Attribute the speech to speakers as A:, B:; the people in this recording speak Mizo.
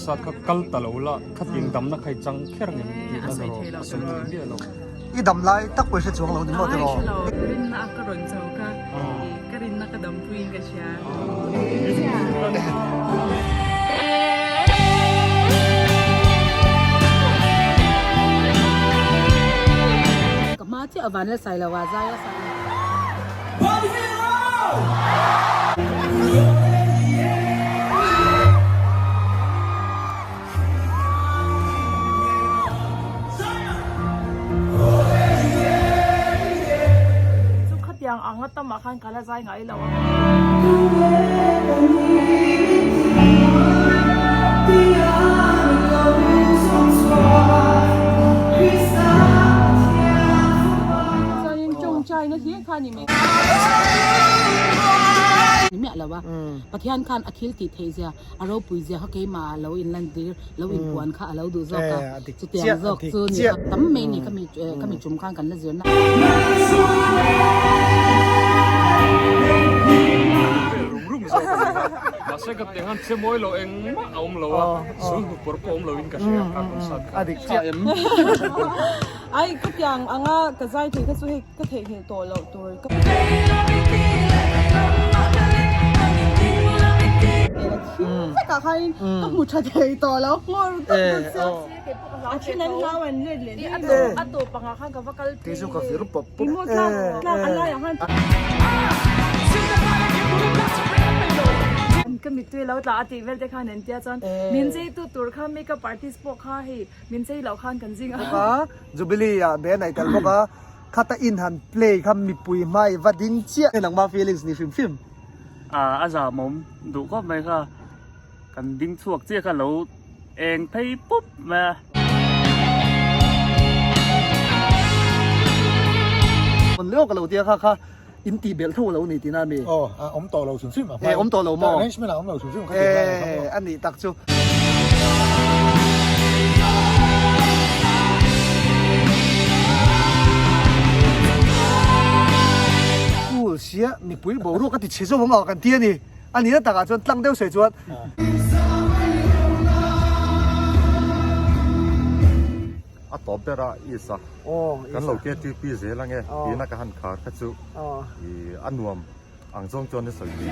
A: concert kha kal ta lo la, khatiang damna kha i chang kher ang em tihna ni rawh, a sawi theih miah lo.
B: I dam lai tak pawh i hre chuang lo ni maw tiraw?
C: Ai hre lo, rinna a ka rawn cho ka, ka rinna ka dampuiin ka hria.
D: Ka hma chiah a van la sai lo a, zai a sai lo.
C: Chu khatiang anga tamah khan ka la zai ngai lo a. Chuanin tawngtaina hlir kha a ni mai.
D: Ni miah lo a, Pathian khan a thil tih theih zia A ropui zia kha keimah ah lo in lan tir, lo in puan kha a lo duh zawk a, chutiang zawk chu ni kha tam mai ni khami khami tum khan kan la zir na.
A: Rum rum zawk a ni a, mahse ka tiang khan che mawi lo engmah a awm lo a, sul hnu pawr pawh a awm lo in ka hria kha concert kha.
B: Tha em?
C: Ai ka tiang anga ka zai thei kha chu hei ka theihnghilh tawh loh tur ka. Vekah khanin ka hmu tha thei tawh lo ngawr deuh deuh sia a then an hlau an let leh daih a tawp angah khan ka va kal phei i maw tlak tlak a laiah khan ka mittui lo tla a tih vel te khan an tia chuan min chei tu tur kha makeup artist pawh kha hei min chei loh khan kan zing
B: a Jubilee ah be a nei tel bawk a khata in han play kha mipui hmai va ding chiah nangmah feelings ni hrim hrim.
E: A zamawm duh khawp mai kha kan ding chhuak chiah kha lo eng phei pup mai a.
B: Hawn leh awk a lo tia kha kha in tih belh tho lo ni tina mi.
F: Aw a awm tawh lo hrim hrim a
B: E awm tawh lo maw?
F: Arrangement a awm lo hrim hrim kha tih lai kha maw?
B: E a nih tak chu. Cool sia mipui boruak a ti chhe zawk ang a kan ti a ni. A nihna takah chuan tlang deuh sawi chuan.
G: A tawp ber a Isa. Kan lo KTP zel ange tihna ka han khar kha chu a nuam ang zawng chuan a sawi thin.